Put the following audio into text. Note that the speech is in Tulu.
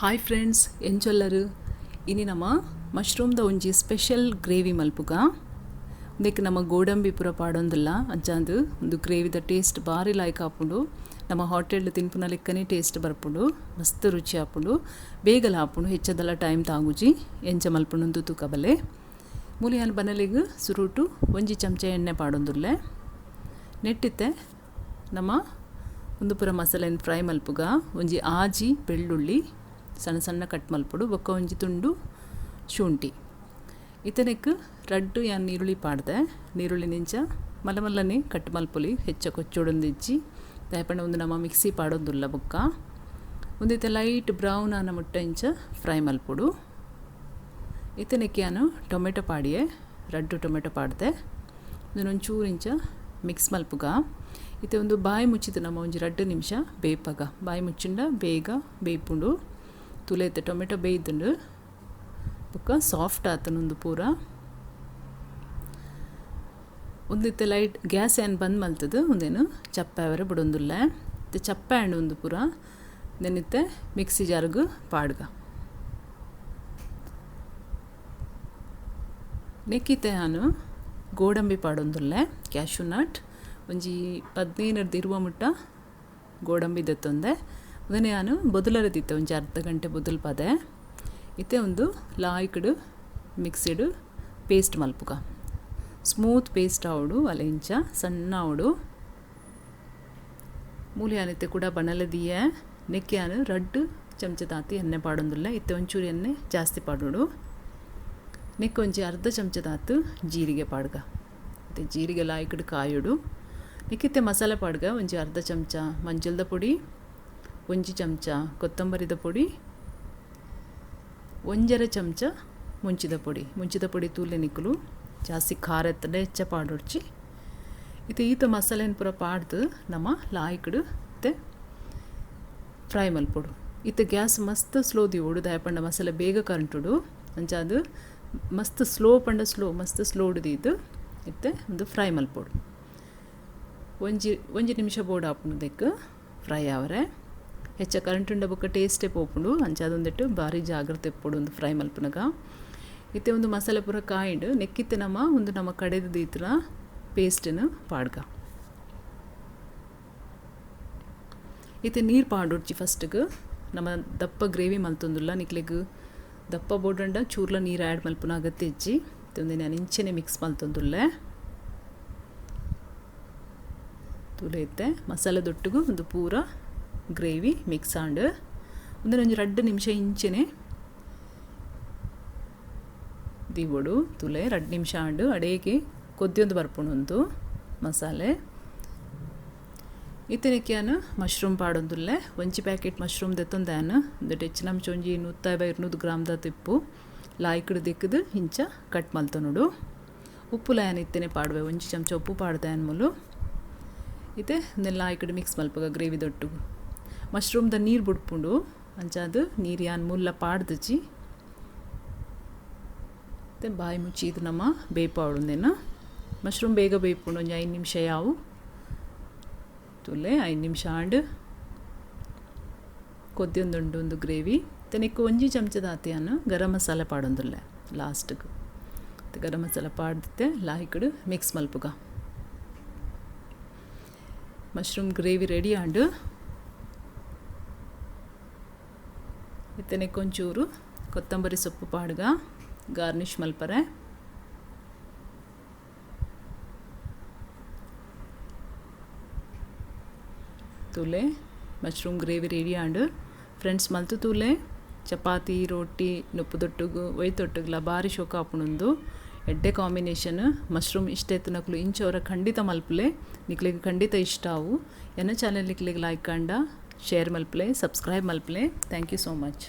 Hi friends, ಎಂಚೊಲ್ಲರು? ಇನಿ ನಮ ಮಶ್ರೂಮ್ದ ಒಂಜಿ ಸ್ಪೆಷಲ್ ಗ್ರೇವಿ ಮಲ್ಪುಗ. ಉಂದೆಕ್ ನಮ ಗೋಡಂಬಿ ಪೂರ ಪಾಡೊಂದುಲ್ಲ. ಅಂಚಾದ್ ಉಂದು ಗ್ರೇವಿದ ಟೇಸ್ಟ್ ಬಾರಿ ಲಾಯ್ಕ್ ಆಪುಂಡು. ನಮ್ಮ ಹೋಟೆಲ್ ತಿನ್ಪುನ ಲೆಕ್ಕನೆ ಟೇಸ್ಟ್ ಬರ್ಪುಂಡು. ಮಸ್ತ್ ರುಚಿ ಆಪುಂಡು, ಬೇಗಲ ಆಪುಂಡು, ಹೆಚ್ಚದಲ ಟೈಮ್ ತಾಗುಜಿ. ಎಂಚ ಮಲ್ಪುಂಡು ತೂಕ ಬಲೆ. ಮೂಲು ಯಾನ್ ಬನಲೆಗ್ ಸುರುಟು ಒಂಜಿ ಚಮಚ ಎಣ್ಣೆ ಪಾಡೊಂದುಲ್ಲೆ. ನೆಟ್ಟಿತ್ತೆ ನಮ ಉಂದು ಪೂರ ಮಸಾಲೆನ್ ಫ್ರೈ ಮಲ್ಪುಗ. ಒಂಜಿ ಆಜಿ ಬೆಳ್ಳುಳ್ಳಿ ಸಣ್ಣ ಸಣ್ಣ ಕಟ್ ಮಲ್ಪೊಡು, ಬೊಕ್ಕ ಒಂಜಿ ತುಂಡು ಶುಂಠಿ. ಇತ್ತನೆಕ್ ರಡ್ಡ್ ಯಾನ್ ನೀರುಳ್ಳಿ ಪಾಡ್ದೆ. ನೀರುಳ್ಳಿ ನಿಂಚ ಮಲ್ಲ ಮಲ್ಲನೆ ಕಟ್ ಮಲ್ಪೊಲಿ, ಹೆಚ್ಚ ಕೊಚ್ಚೊಡೊಂದಿಜ್ಜಿ. ದಾಯೆಪಂಡ ಉಂದು ನಮ ಮಿಕ್ಸಿ ಪಾಡೊಂದುಲ್ಲ. ಬೊಕ್ಕ ಉಂದಿತ್ತೆ ಲೈಟ್ ಬ್ರೌನ್ ಆನ ಮುಟ್ಟ ಇಂಚ ಫ್ರೈ ಮಲ್ಪೊಡು. ಇತ್ತನೆಕ್ ಯಾನ್ ಟೊಮೆಟೊ ಪಾಡಿಯೆ, ರಡ್ಡ್ ಟೊಮೆಟೊ ಪಾಡ್ದೆ. ಉಂದೆನ್ ಒಂಚೂರು ಇಂಚ ಮಿಕ್ಸ್ ಮಲ್ಪುಗ. ಇತ್ತೆ ಒಂದು ಬಾಯಿ ಮುಚ್ಚಿದ ನಮ್ಮ ಒಂಜಿ 2 ನಿಮಿಷ ಬೇಪಗ. ಬಾಯಿ ಮುಚ್ಚಿಂಡ ಬೇಗ ಬೇಪುಂಡು. ತುಲೆ ಇತ್ತೆ ಟೊಮೆಟೊ ಬೇಯ್ದುಂಡು, ಬೊಕ್ಕ ಸಾಫ್ಟ್ ಆತುಂಡು ಪೂರ. ಉಂದಿತ್ತೆ ಲೈಟ್ ಗ್ಯಾಸ್ ಏನ್ ಬಂದ್ ಮಲ್ತದು ಉಂದೇನು ಚಪ್ಪೆ ಅವರೆ ಬುಡೊಂದುಲ್ಲೆ. ಇತ್ತೆ ಚಪ್ಪೆ ಆಂಡ್ ಉಂದು ಪೂರ. ನೆನಿತ್ತೆ ಮಿಕ್ಸಿ ಜಾರ್ಗ್ ಪಾಡ್ಗ. ನೆಕ್ಕಿತ್ತೆ ನಾನು ಗೋಡಂಬಿ ಪಾಡೊಂದುಲ್ಲೆ, ಕ್ಯಾಶ್ಯೂ ನಟ್. ಒಂಜಿ 15 ಇರುವ ಮುಟ್ಟ ಗೋಡಂಬಿ ದೆತ್ತೊಂದೆ. ಉಂದೆನ್ ಯಾನ್ ಬೊದುಲರೆ ದಿತ್ತೆ, ಒಂಜಿ ಅರ್ಧ ಗಂಟೆ ಬೊದುಲು ಪದೆ. ಇತ್ತೆ ಒಂದು ಲಾಯ್ಕ್ಡ್ ಮಿಕ್ಸಿಡ್ ಪೇಸ್ಟ್ ಮಲ್ಪುಗ. ಸ್ಮೂತ್ ಪೇಸ್ಟ್ ಆವೊಡು, ಅಲೆ ಇಂಚ ಸಣ್ಣ ಆವೊಡು. ಮೂಲು ಯಾನ್ ಇತ್ತೆ ಕೂಡ ಬಣಲೆ ದೀಯೆ. ನೆಕ್ಕೆ ಯಾನ್ 2 ಚಮಚ ತಾತಿ ಎಣ್ಣೆ ಪಾಡೊಂದುಲ್ಲೆ. ಇತ್ತೆ ಒಂಚೂರು ಎಣ್ಣೆ ಜಾಸ್ತಿ ಪಾಡೊಡು. ನೆಕ್ಕೆ ಒಂಜಿ ಅರ್ಧ ಚಮಚ ತಾತು ಜೀರಿಗೆ ಪಾಡ್ಗ. ಇತ್ತೆ ಜೀರಿಗೆ ಲಾಯ್ಕ್ಡ್ ಕಾಯೊಡು. ನೆಕ್ಕಿತ್ತೆ ಮಸಾಲೆ ಪಾಡ್ಗ. ಒಂಜಿ ಅರ್ಧ ಚಮಚ ಮಂಜಲ್ದ ಪೊಡಿ, ಒಂಜಿ ಚಮಚ ಕೊತ್ತಂಬರಿದ ಪೊಡಿ, 1.5 ಚಮಚ ಮುಂಚಿದ ಪೊಡಿ. ಮುಂಚಿದ ಪೊಡಿ ತೂಲೆ ನಿಕ್ಕಲು, ಜಾಸ್ತಿ ಖಾರ ಎತ್ತಂಡ ಹೆಚ್ಚ ಪಾಡೊಡ್ಚಿ. ಇತ್ತೆ ಈತ ಮಸಾಲೆನ್ ಪೂರ ಪಾಡ್ದು ನಮ ಲಾಯ್ಕ್ಡ್ ಇತ್ತೆ ಫ್ರೈ ಮಲ್ಪೊಡು. ಇತ್ತೆ ಗ್ಯಾಸ್ ಮಸ್ತ್ ಸ್ಲೋ ದೀವೊಡು, ದಾಯೆಪಂಡ ಮಸಾಲೆ ಬೇಗ ಕರಂಟುಡು. ಅಂಚಾದ್ ಮಸ್ತ್ ಸ್ಲೋ ಪಂಡ ಸ್ಲೋ, ಮಸ್ತ್ ಸ್ಲೋ ದೀದ್ ಇತ್ತೆ ಉಂದು ಫ್ರೈ ಮಲ್ಪೊಡು. ಒಂಜಿ ಒಂಜಿ ನಿಮಿಷ ಬೋಡು ಆಪುಂಡು ದೆಕ್ ಫ್ರೈ ಆವರೆ. ಹೆಚ್ಚ ಕರೆಂಟ್ ಉಂಡ ಬೊಕ್ಕ ಟೇಸ್ಟೇ ಪೋಪುಂಡು. ಅಂಚಾದ್ ಉಂದೆಟ್ ಬಾರಿ ಜಾಗ್ರತೆ ಇಪ್ಪೊಡು ಉಂದು ಫ್ರೈ ಮಲ್ಪುನಗ. ಇತ್ತೆ ಒಂದು ಮಸಾಲೆ ಪೂರ ಕಾಯಿಂಡ್. ನೆಕ್ಕಿತ್ತೆ ನಮ ಉಂದು ನಮ ಕಡೆದು ದೀತಿನ ಪೇಸ್ಟನ್ನು ಪಾಡ್ಗ. ಇತ್ತೆ ನೀರು ಪಾಡೊಡ್ಚಿ ಫಸ್ಟ್ಗೆ. ನಮ ದಪ್ಪ ಗ್ರೇವಿ ಮಲ್ತೊಂದುಲ್ಲ, ನಿಕ್ಲೆಗ್ ದಪ್ಪ ಬೋಡಂಡ ಚೂರ್ಲ ನೀರು ಆ್ಯಡ್ ಮಲ್ಪುನ ಅಗತ್ಯ ಇಜ್ಜಿ. ಇತ್ತೆ ಉಂದೆನ್ ಯಾನ್ ಇಂಚೆನೆ ಮಿಕ್ಸ್ ಮಲ್ತೊಂದುಲ್ಲೆ. ತೂಲೆ ಇತ್ತೆ ಮಸಾಲೆ ದೊಟ್ಟುಗು ಉಂದು ಪೂರ ಗ್ರೇವಿ ಮಿಕ್ಸ್ ಆಂಡ್. ಉಂದೆನ್ ಒಂಜಿ 2 ನಿಮಿಷ ಇಂಚೆನೆ ದೀವೊಡು. ತೂಲೆ 2 ನಿಮಿಷ ಆಂಡ್. ಅಡೇಗೆ ಕೊದ್ಯೊಂದು ಬರ್ಪುಂಡು ಉಂದು ಮಸಾಲೆ. ಇತ್ತೆ ಯಾನ್ ಮಶ್ರೂಮ್ ಪಾಡೊಂದುಲ್ಲೆ. ಒಂಜಿ ಪ್ಯಾಕೆಟ್ ಮಶ್ರೂಮ್ ದೆತ್ತೊಂದೆ ಯಾನ್. ಉಂದೆಟ್ ಹೆಚ್ಚಿನ ಅಂಶ ಒಂಜಿ 150-200 ಗ್ರಾಮ್ ದಾತ್ ಇಪ್ಪು. ಲಾಯ್ಕ್ಡ್ ದಿಕ್ಕದು ಇಂಚ ಕಟ್ ಮಲ್ತೊನೊಡು. ಉಪ್ಪುಲ ಯಾನ್ ಇತ್ತೆನೆ ಪಾಡುವೆ, ಒಂಜಿ ಚಮಚ ಉಪ್ಪು ಪಾಡ್ದೆ ಯಾನ್ ಮೂಲು. ಇತ್ತೆ ಉಂದೆನ್ ಲಾಯ್ಕ್ಡ್ ಮಿಕ್ಸ್ ಮಲ್ಪುಗ ಗ್ರೇವಿ ದೊಟ್ಟುಗು. ಮಶ್ರೂಮ್ದ ನೀರು ಬುಡ್ಪುಂಡು, ಅಂಚಾದ್ ನೀರು ಯಾನ್ ಮುಲ್ಲ ಪಾಡ್ದಿಜಿ. ಇತ್ತೆ ಬಾಯಿ ಮುಚ್ಚಿ ಇದು ನಮ್ಮ ಬೇಪಾವೊಡು. ಉಂದೆನ್ ಮಶ್ರೂಮ್ ಬೇಗ ಬೇಯ್ಪುಂಡು, ಒಂಜಿ 5 ನಿಮಿಷ ಯಾವು. ತೂಲೆ 5 ನಿಮಿಷ ಆಂಡ್. ಕೊದ್ಯೊಂದುಂಡು ಉಂದು ಗ್ರೇವಿ. ಇತ್ತೆ ನೆಕ್ಕ್ ಒಂಜಿ ಚಮಚ ದಾತ್ ಯಾನ್ ಗರಂ ಮಸಾಲೆ ಪಾಡೊಂದುಲ್ಲೆ ಲಾಸ್ಟ್ಗ್. ಇತ್ತೆ garam masala ಪಾಡ್ದಿತ್ತೆ ಲಾಯ್ಕ್ಡ್ mix ಮಲ್ಪುಗ. Mushroom gravy ready ಆಂಡ್. ಇತ್ತೆ ನೆಕ್ಕ್ ಒಂಚೂರು ಕೊತ್ತಂಬರಿ ಸೊಪ್ಪು ಪಾಡ್ಗ, ಗಾರ್ನಿಷ್ ಮಲ್ಪರೆ. ತೂಲೆ ಮಶ್ರೂಮ್ ಗ್ರೇವಿ ರೆಡಿ ಆಂಡ್. ಫ್ರೆಂಡ್ಸ್ ಮಲ್ತು ತೂಲೆ. ಚಪಾತಿ ರೋಟಿ ನುಪ್ಪುದೊಟ್ಟುಗು ಒಯ್ತೊಟ್ಟುಗುಲ ಬಾರಿ ಶೋಕ ಆಪುಂಡು. ಎಡ್ಡೆ ಕಾಂಬಿನೇಷನ್. ಮಶ್ರೂಮ್ ಇಷ್ಟ ಇತ್ತಿನಕುಲು ಇಂಚ ಅವರ ಖಂಡಿತ ಮಲ್ಪುಲೆ, ನಿಕ್ಲೆಗ್ ಖಂಡಿತ ಇಷ್ಟ ಆವು. ಎನ್ನ ಚಾನೆಲ್ ನಿಕ್ಲೆಗ್ ಲೈಕ್ ಆಂಡ ಶೇರ್ ಮಲ್ಪುಲೆ, ಸಬ್ಸ್ಕ್ರೈಬ್ ಮಲ್ಪುಲೆ. Thank you so much.